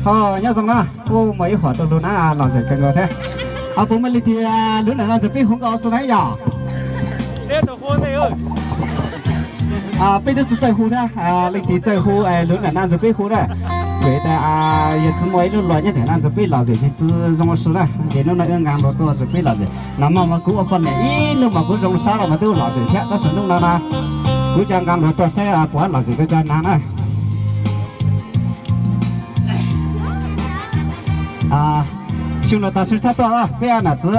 Ho nyob zoo na, kuj muaj ib qho rau lug na, lom zem kawg nkaus thiab. Puas muaj leej twg lub nam no ntxawg peb hu nkaus xwb na yom? Peb twb tsis txawj hu thiab, leej twg txawj hu lub nam no ntxawg peb hu na. Vim tias yog tsis muaj ib lub luag nyob nam no ntxawg peb lom zem tsis txawj zoo si na, ces hnub no wb nkaag hluas tuaj ntxawg peb lom zem. Nag hmo mas kuv ua poj niam ib hnub mas kuv zoo sab los mas twb lom zem thiab, tab sis hnub no na kuv coj nkaag hluas tuaj saib puas lom zem kawg cov nag na. Xyoo no tag xyoo tshab tuaj peb nam txiv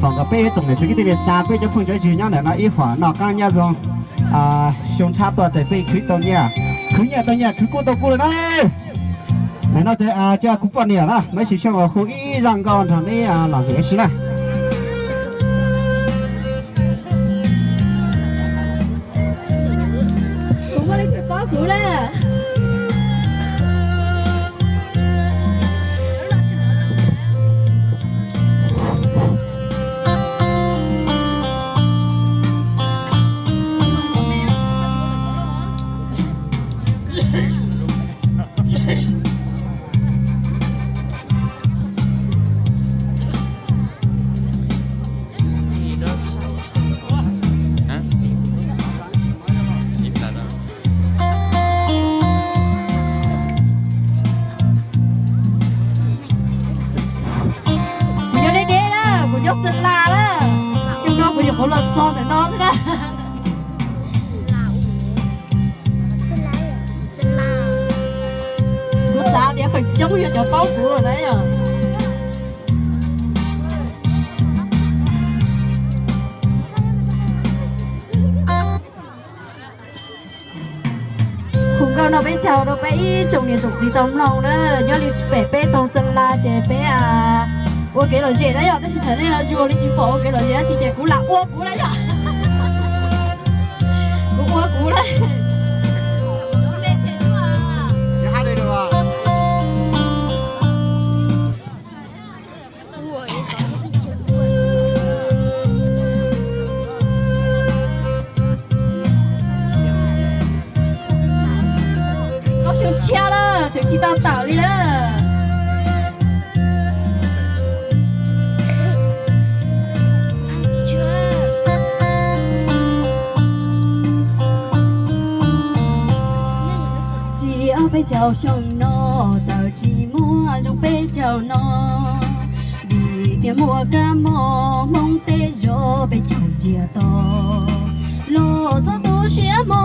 foom kom peb tsoom niam txiv kwv tij neej tsa peb cov phooj cov ywg nyob ntawm no ib huam noj qaab nyob zoo. Xyoo tshab tuaj ces peb khwv tau nyiaj, khwv nyiaj tau nyiaj, khwv kuj tau kuj lawm na. Nim no ces coj kuv poj niam na Maiv Sis Xyooj hu ib zaj nkauj nrog neb lom zem ua si na. Kuv muaj leej twg paub kuv na? Kuv nyob deb deb na, kuv nyob Xeem Las na. Xyoo no kuv nyuam qhuav los txog ntawm no xwb na. Kuv xav tias feem coob yog cov paub kuv na yom. Hu nkauj no peb caug rau peb ib tsoom niam tsoom txiv tau mloog na, nyob li pem peb taug Xeem Las ces peb ua kev lom zem na yom, tab sis thaum nej los yug li tsis pom ua kev lom zem dab tsi ces kuv lam ua kuv na yom. Kuv ua kuv na. Ob xyoo tshiab lawm, tseem tsis tau tawm li lawm. Tsis ob peb caug xyoo no txawm tsis muaj zoo peb caug no, vim tias muaj kab mob Hmoob tej zog peb caug ntsia to. Los txog tu siab hmo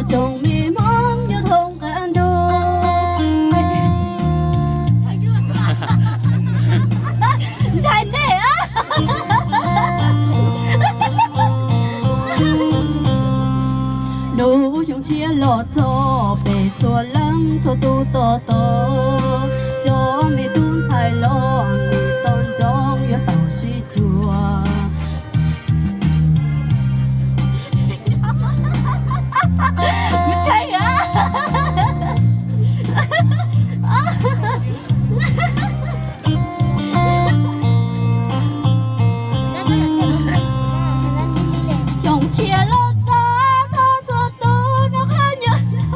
tsoom me Hmoob yuav thoob qab ntuj. Ntshai nej a. Hnub xyoo tshiab los txog peb txhua leej txhua tus tos tos, cov me tub ntxhais los nws tau ntsoov yuav tau sib cuag. Xyoo tshiab los txog txhua tus noj qab nyob zoo.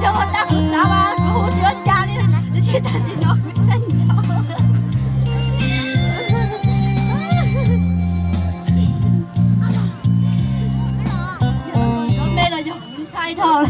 Cov ua tag kuv xav mas kuv hu tsis ua cas li, tiam sis tam sim no kuv tseem nco. Cov me los yog kuv ntshai dhau lawm.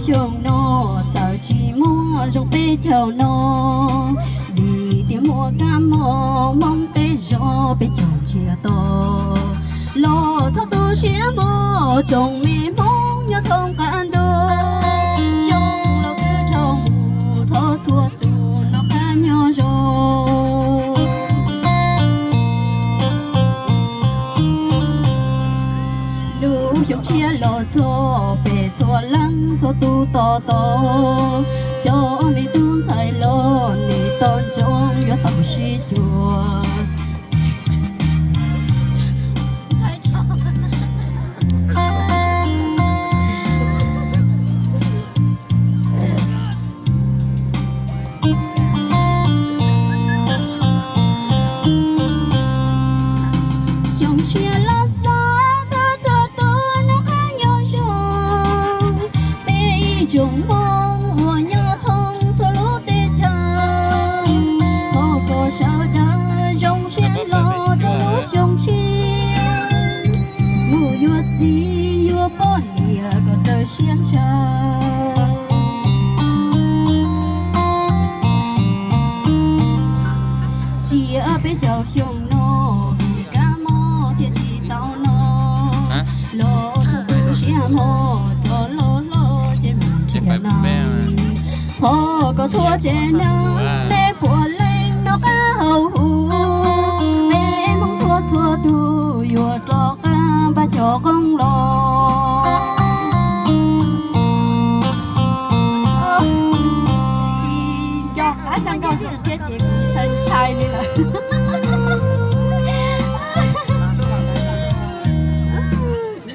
Xyoo no txawm tsis muaj zoo peb caug no, vim tias muaj kab mob Hmoob peb zos peb caug ntsiag to. Los txhob tu siab mog tsoom me Hmoob nyob thoob qab ntuj, xyoo laus twb dhau mus thov txhua tus noj qab nyob zoo. Lub xyoo tshiab los txog peb txhua leej txhua tus tos tos, cov me tub ntxhais los nej tos ntsoov yuav tau sib cuag. Xyoo tshiab los xav kom txhua tus noj qab nyob zoo, peb ib tsoom Hmoob uas nyob thoob txhua lub teb chaws, thov kom sawv daws zoo siab hlo rau lub xyoo tshiab, mus yuav txiv yuav poj niam kom raws siab ntshaw. Cia peb caug xyoo no vim kab mob thiaj tsis tau no, los txog tu siab hmo cov loj hlob ces mus nrhiav no. Thov kom txhua tsev neeg nej puav leej noj qab haus huv, peb Hmoob txhua txhua tus yuav rov qab npaj cov qoob los. Tsis nco qab xya nkauj xwb thiab ces kuv ntshai ntshai li lawm.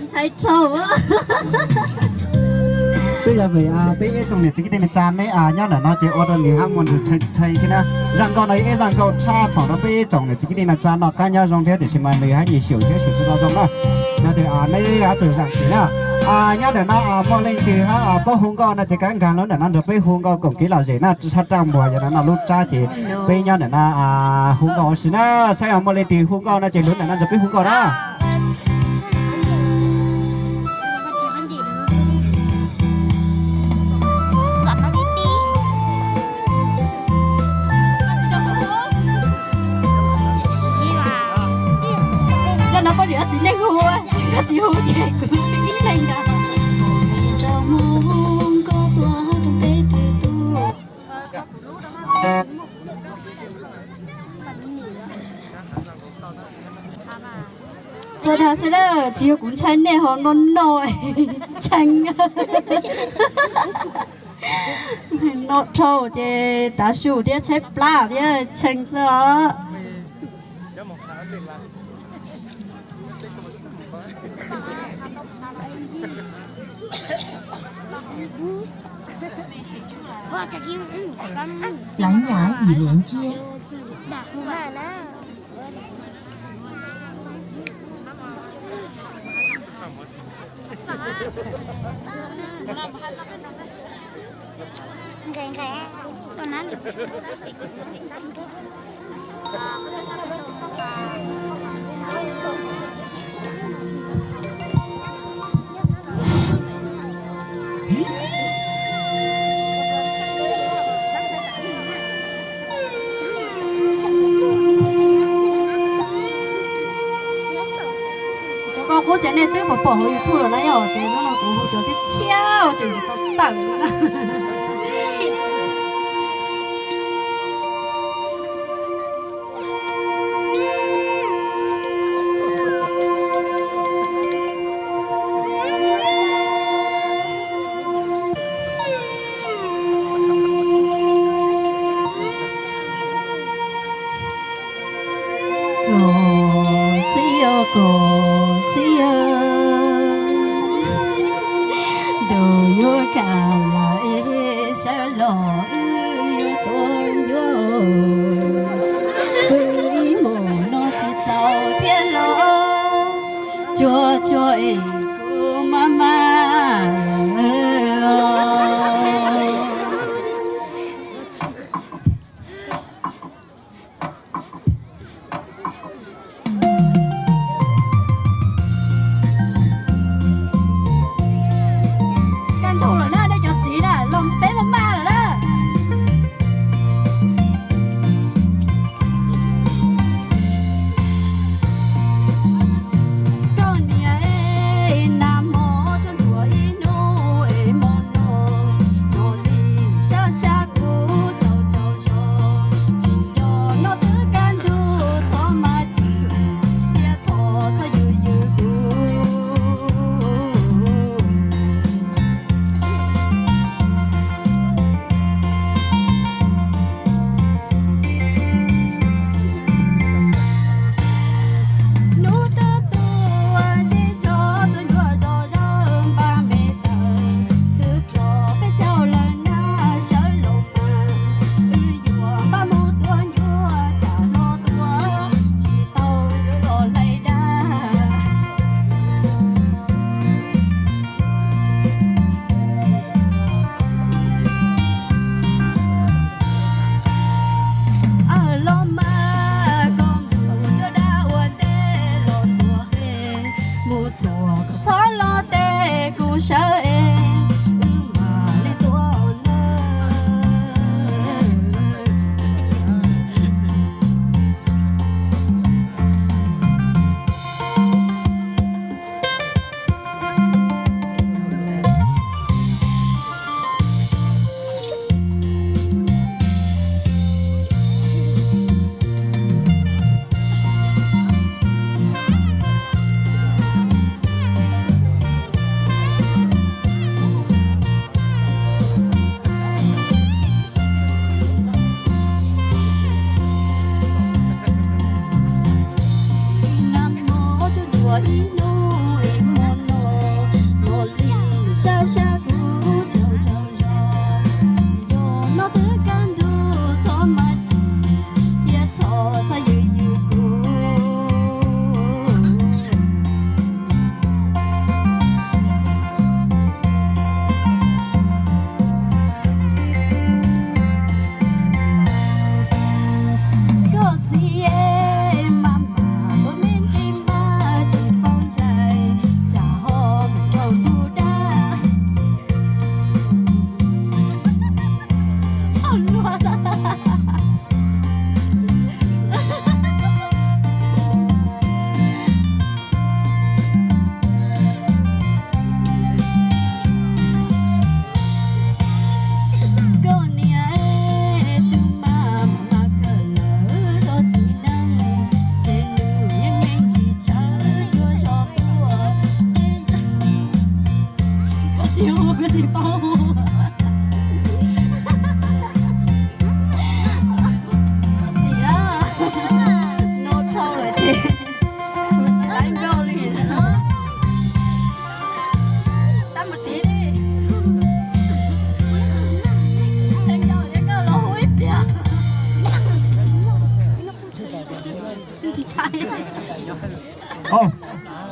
Ntshai dhau. Twb yog vim peb ib tsoom niam txiv kwv tij neej tsa neb nyob ntawm no ces ua rau nws hab muaj nws rhee rhee thiab na. Zaj nkauj no ib zaj nkauj tshaj thaum rau peb ib tsoom niam txiv kwv tij neej tsa noj qab nyob zoo thiab tiam sis mas nws hab nyuam xyum thiab xyum tsis tau zoo na. Yog tias neb hab tsuas zam txim na. Nyob ntawm no muaj leej twg hab paub hu nkauj no ces kav nkag lub ntawm no nrog peb hu nkauj koom kev lom zem na, tshaj raj npuag yog no no lub rab ces peb nyob ntawm no hu nkauj ua si na. Saib yog muaj leej twg hu nkauj no ces lub ntawm no nrog peb hu nkauj na. Zaj no koj niam txiv neej hu, koj txiv hu ces kuv ib leeg ntag. Txog dag xwb lawm, tsis yog kuv ntshai nej ho no no, ntshai no dhau ces tav su thiab tshaib plab thiab ntshai xwb os. Lắng nhá gửi đến chia. Cov koj qub ces nej twb pom pom hauv YouTube lawm na yom, ces hnub no kuv hu cov tshiab tshiab ces tsis tau tawm na. Koj xib os, koj xib os, ntuj yuav kaj lawm es sawv los wb yuav tuaj ncuav. Pw ib hmos no tsis txaus thiab los cuag cuag es kuv maj maj lawm. Kaj ntug lawm na, nej cov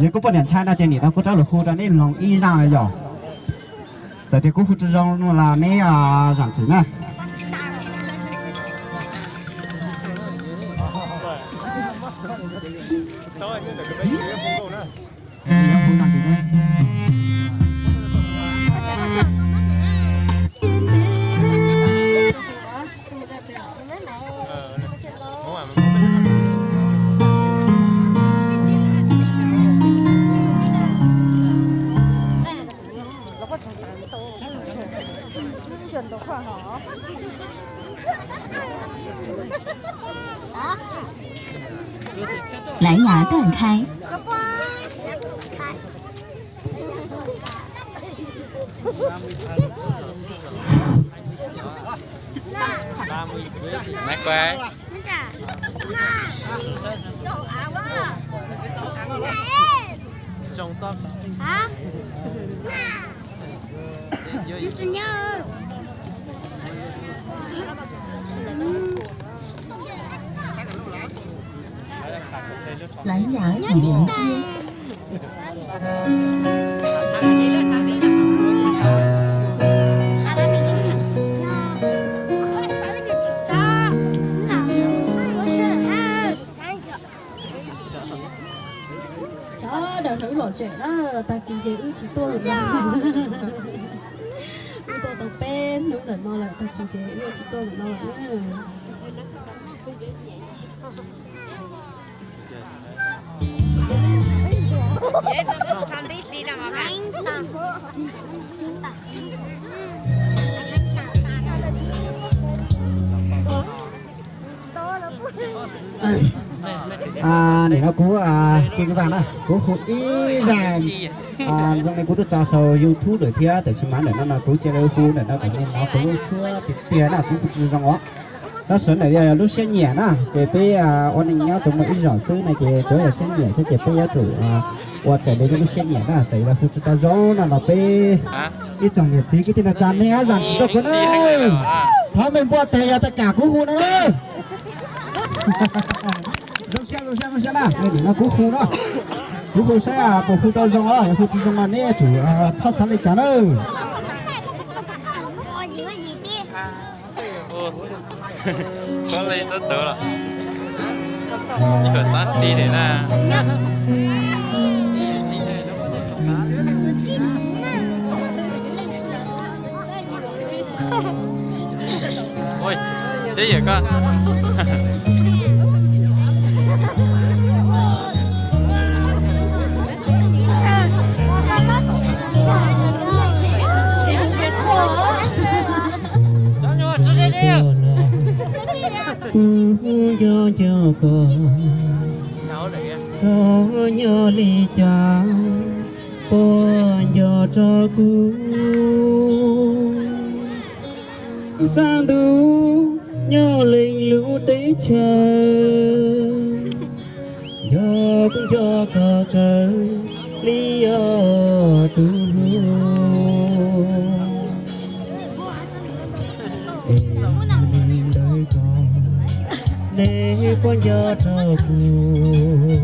Yog koj poj niam ntshai no ces nim no kuv rov lus hu rau neb mloog ib zaj yom. Txawm tias kuv hu tsis zoo los neb zam txim na. Lái nhà tàng khai. 蓝牙语连接。 Sawv daws sawv lom zem na, tag kis ces wb tsis tuaj lawm no. Wb tuaj tau peb hnub ntawm no lawm, tag kis ces wb tsis tuaj lawm no lawm na. Nim no kuv Kiv Vas na, kuv hu ib zaj zoo li kuv twb tso saum YouTube lawm thiab, tiam sis mas ntawm no no kuv cia li hu ntawm no kom nej hnov kuv lub suab tiag tiag na, kuv hu tsis zoo os. Tab sis ntawm yog lub siab nyiam na, ces peb ua neej nyob tsuas muaj ib zaug xwb no ces tsuas yog siab nyiam thiab ces peb yuav tsum ua raws li lub siab nyiam na, txawm yog hu tsis tau zoo no los peb ib tsoom niam txiv kwv tij neej tsa nej zam txim rau kuv na. Thov mej npuaj tes yog tau kam kuv hu no. Zoo siab zoo siab zoo siab na, nim no kuv hu no, kuv hu saib puas hu tau zoo os, hu tsis zoo no neb yuav tsum txhob xav li cas na. Ib kom txav ti li na. Ui, teb yam koj. Kuv nco nco koj, koj nyob li cas, puas nco rau kuv. Xav ntuj nyob leej lub teb chaws, nco kuv nco koj kawg li os tus hlub. Es ntawm koj, neb puas nco rau kuv?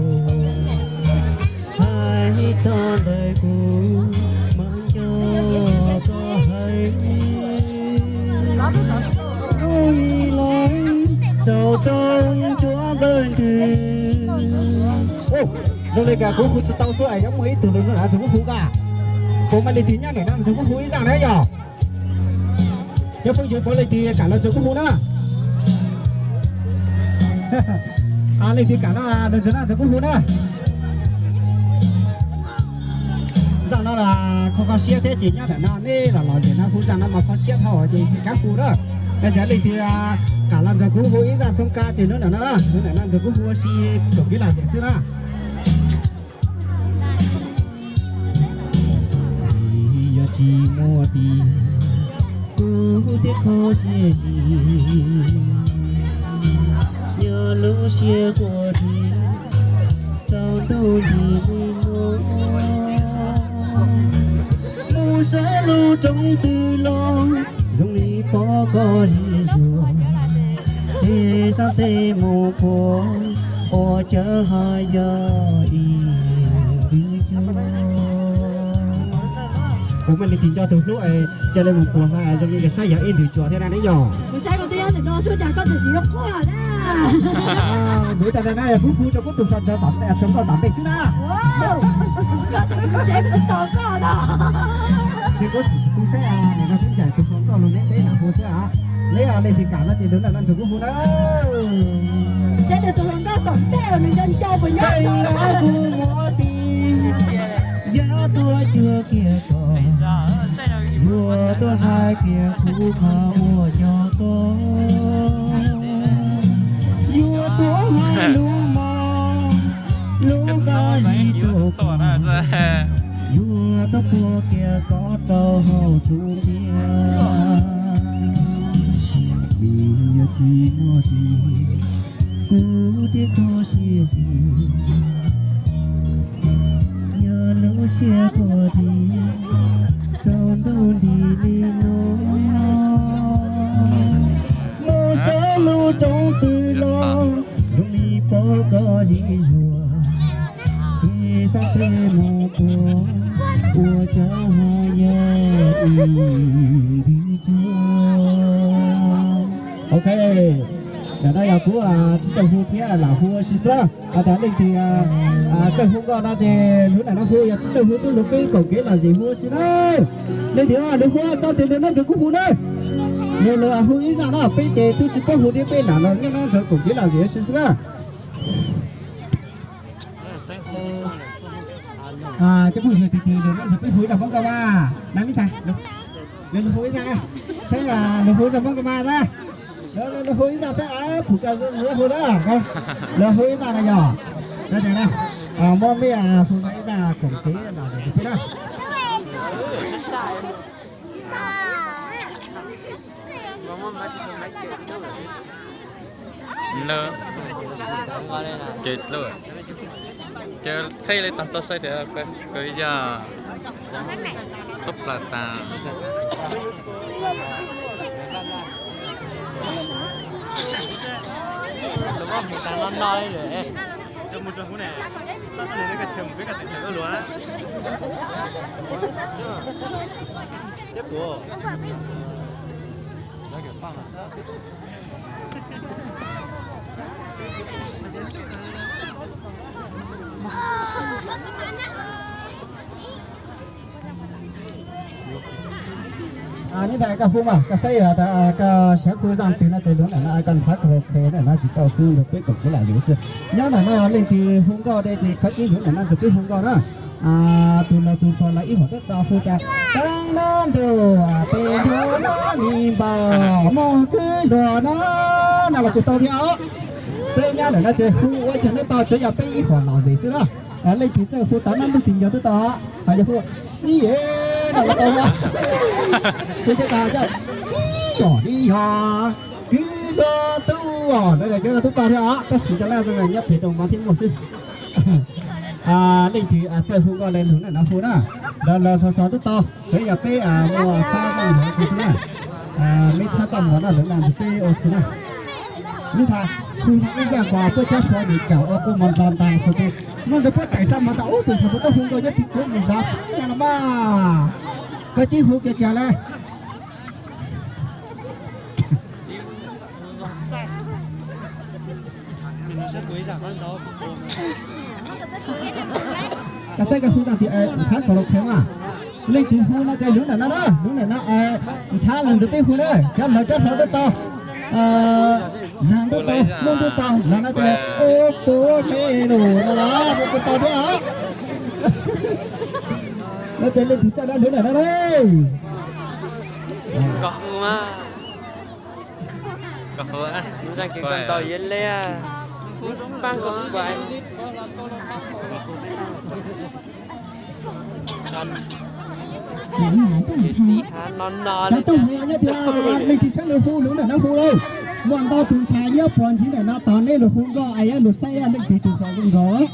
Hais txog ntawm kuv, mas nco koj heev. Ua li los saum roob ncuav nplawg ntws. Zoo li cas kuv hu tsis tau xwb es yuav muaj ib tug lwm tus tseem kuj hu na. Puas muaj leej twg nyob ntawm no tseem kuj hu ib zaj na yog? Cov phooj ywg puas leej twg kam los tseem kuj hu na. Leej twg kam no los tseem no tseem kuj hu na. Zaj no los kho kho siab thiab ces nyob ntawm no neb los los ces no hu zaj no mas kho siab dhau ces tsis kam hu na. Yog tias leej twg kam los nrog kuv hu ib zaj xoo ka ces hnub ntawm no, hnub ntawm no nrog kuv hu ua si kaum kib los tiam xwb na. Yog tsis muaj tiag, kuv thiaj kho siab zim. Yog lub siab quaj ris, tsaus ntuj nti me no, mus saib lub roob twg los zoo li pom koj li zuag, ces xav tes mus puag Ua cas ho yog ib nthwv cuag. Kuv mam li tig nco tus hlub es cia li mus puag hla zoo li saib yog ib nthwv cuag thiab na ne yog. Kuv saib koj twb nyob ntawm no xwb cas koj tam sim yuav quaj na. Kuv tas na yog kuv hu rau kuv tus hluas nraug tom ntej, rau koj tom ntej xwb na. Koj tus tsev kuv tsis tos koj na. Ces kuv sim hu saib, nim no twb ncaim tus hluas nkauj los neb peb lam hu xwb a. Neb leej twg kam no ces tus ntawd nrog kuv hu na. Saib tus hluas nkauj tom ntej los nws nco nco puas nyob. Kuv muab ti, yog tuaj cuag kiag koj, yuav tuaj hais kiag kuv qhov uas nco koj, yuav tuaj hais lus mos, lub kab lig rau koj, yuav tuaj puag kiag koj rau hauv tus ntiaj. Vim yog tsis muaj tis, kuv thiaj kho siab zim. Yog lub siab kho tis rau ntuj nti li no, mus saib lub roob twg los zoo li pom koj zim zuag, ces sab peb mus puag ua cas ho yog ib nthwv cuag. Ok, ntawm no yog kuv tsis tau hu thiab lam hu ua si xwb. Hos tas leej twg txawj hu nkauj no ces lub ntawm no hu, yog tsis txawj hu twb lug peb koom kev lom zem hu ua si na. Leej twg lug hu tau tes nrog nab nrog kuv hu na. Lug lug hu ib zaj no, peb ces twb tsis paub hu thiab peb lam los nyob nab nrog koom kev lom zem ua si xwb na. Coj phooj ywg tig tig lug nab nrog peb hu ib zaj Hmoob nkauj mas na me ntxhais. Lug hu ib zaj na, saib lug hu zaj Hmoob nkauj mas na. Lug hu ib zaj saib pum koj lug hu na. Lug hu ib zaj na yog, muab mej hu ib zaj koom kev lom zem thiab na. Lawm, ces lawm, ces qheb li tag tso saib tias koj yog tub plas tas. Neb ntag koj hu mas koj saib koj xyav hu zaj twg no ces lug ntawm no koj ntxhab koj hu qhia ntawm no tsis tau xwb, peb koom kev lom zem xwb. Nyob ntawm no leej twg hu nkauj dej ces khav ceeb lug ntawm no nrog peb hu nkauj na. Tus laug tus hluas lawv ib huam twb tau hu tas, teeb nab ntuj peb nrog nab ni npaum mus kwv luag na, no los kuj tau thiab os. Peb nyob ntawm no ces hu ua cas neb tau, tsuav yog peb ib huam lom zem xwb na. Leej twg txawj hu tau nab ntuj tis ncaug twb tau, hos yog hu ib yam no los tau thiab. Hu cov tas coj ib yam li yog kwv luag tub os, no cov no twb tau thiab os, tab sis cov laj zoo nyob pem rau mov thiab muaj xwb. Leej twg txawj hu nkauj le lug ntawm no hu na, los los sov sov twb tau, tsuav yog peb muaj txhab noj ntawd xwb na. Meb txhab txaj muag no lawm na nrog peb ua si na. Neb ntag, hu ib zaj kom puab txhab sov dim caum ua kua muag nrov ntas xwb tus. Nub ntawd puab tais sab mov tas ub tus xyov puas tau hu nkauj nyob tim kuv mus nrov na los mas. Koj tseeb hu kiag tiag le. Koj saib koj hu zaj tias ntxhab kom los qhia mas. Leej twg hu no ces lub ntawm no na, lub ntawm no ntxhab los nrog peb hu na, cov hlawv cov hlawv twb tau, nag twb tau, nub twb tau, los no ces ua puv me lus no los kuj tau thiab os. No ces leej twg txawj dab lub ntawm no na. Cov tuaj hu nyob tias leej twg saib lug hu lub ntawm no hu lauj. Muaj ntau tus ntxhais nyob puag ncig ntawm no tos neb lug hu nkauj es yuav lug saib leej twg tus hluas zoo nkaus.